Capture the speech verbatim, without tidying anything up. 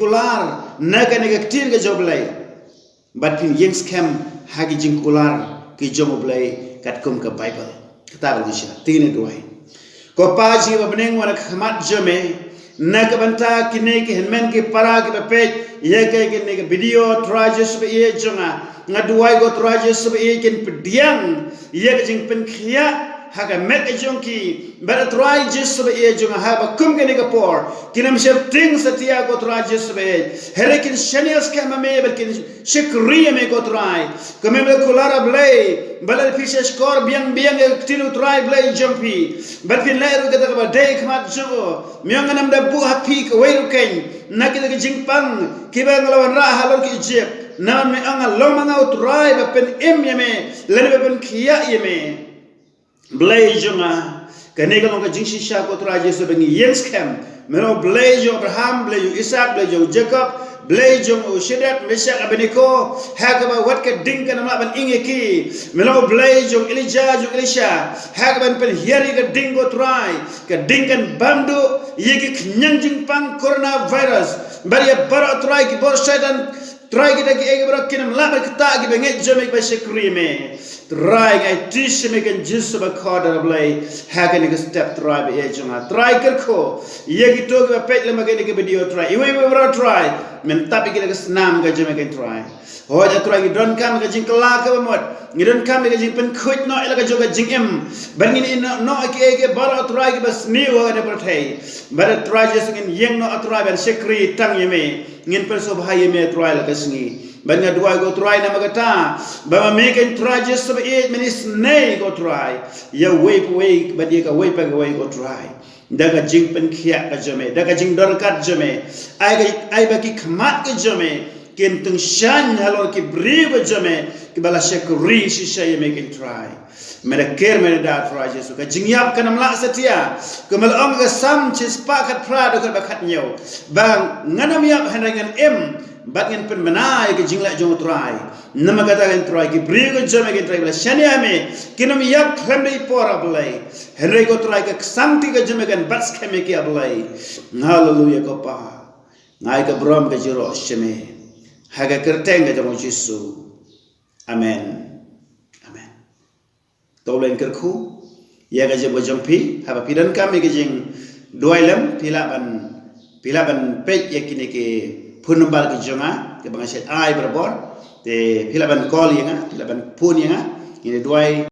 kular na kane ka ktien ka jong U Blei. Bad phin ïeng skhem ha ki jingkular ki jong U Blei katkum ka Baibl. Kata ka long shisha. Te ngin ïa duwai. Ko Pa jong ngi ba bneng, wat ha khmat jong me, na ka bynta kine ki hynmen ki para kiba peit ïa kane ka video, Trai Jisu ba ïeit jong nga, nga duwai ko Trai Jisu ba ïeit, kin pdiang ïa ka jingpynkhiah ha ka met ka jong ki. Bad Trai Jisu ba ïeit jong nga, haba kum kane ka por kin ym sheptieng satia ko Trai Jisu ba ïeit, hynrei kin shaniah skhem ha me bad kin shakri ïa me ko Trai. Kumba me la kular, A Blei, ba lada phi shahshkor biang biang ïa ka ktien U Trai Blei jong phi, bad phin leh ruh kata kaba dei ha khmat jong u, me ong, ngan ym da buh ha phi kawei ruh keiñ na kita ki jingpang kiba nga la wanrah halor ki Ijipt. Namar me ong, nga long ma nga U Trai ba pynim ïa me lane ba pynkhiah ïa me. Blei jong nga, kane ka long ka jingshisha ko Trai Jisu ba ngi ïeng skhem. Me long Blei jong Abraham, Blei jong Isaak, Blei jong Jakob, Blei jong u Shadrak, Meshak, Abednego, ha kaba wat ka ding kan ym lah ban ing ïa ki. Me long Blei jong Elijah, jong Elisha, ha kaban pynhiar ïa ka ding ko Trai, ka ding kan bam duh ïa ki khñiang jingpang coronavirus. Bad ïa baroh Trai ki bor Shaitan, Trai, kita kiei kiei baroh kin ym lah ban ktah kiba ngeit jong me kiba shakri me. Trai, ngi aiti sha me ko Jisu ba kordor, A Blei, ha kane ka step Trai ba ïeit jong nga. Trai, kyrkhu ïa kito kiba peit lem ha kane ka video Trai. Iwei iwei baroh Trai, men tap ïa ki da ka snam ka jong me ko Trai. Hooid A Trai, ngi donkam ka jingkylla kaba mut. Ngi donkam ïa ka jingpynkhuid noh ïa la ka jong ka jingim. Bad ngin ïehnoh noh ïa kiei kiei baroh Trai kiba sniew ha kane ka pyrthei. Bad A Trai Jisu, ngin ïeng noh A Trai ban shakri tang ïa me. Ngin pynsngewbha ïa me A Trai la ka sngi. Bad nga duwai ko Trai namar kata, ba ma me ko Trai Jisu ba ïeit, men isynei ko Trai ïa uwei pa uwei bad ïa kawei pa kawei ko Trai, da ka jingpynkhiah ka jong me, da ka jingdon ryngkat jong me. Ai ka, ai ba ki khmat ka jong me kin tyngshaiñ halor ki briew ka jong me kiba la shakri shisha ïa me ko Trai. Me da ker, me da da, Trai Jisu, ka jingïap kan ym lah satia. Kumba la ong ka Salm shispah khatphra, dkhot ba khathynñiew, ba ngan ym ïap hynrei ngan im bad ngan pynbna ïa ka jingleh jong U Trai. Namar kata ko Trai, ki briew ka jong me ko Trai ba la shaniah ha me kin ym ïap khlem da i por, A Blei. Hynrei ko Trai, ka ksangti ka jong me kan bat skhem ïa ki, A Blei. Haleluya ko Pa. Nga ai ka burom ka jingïaroh sha me, ha ka kyrteng ka jong U Jisu. Amen. Amen. To, U Blei un kyrkhu ïa ka jingim ka jong phi. Haba phi donkam ïa ka jingduwai lem, phi lah ban, phi lah ban peit ïa kine ki phone number ki jong nga kiba nga shait ai barabor. Te phi lah ban call ïa nga, phi lah ban phone ïa nga. Ngin ïa duwai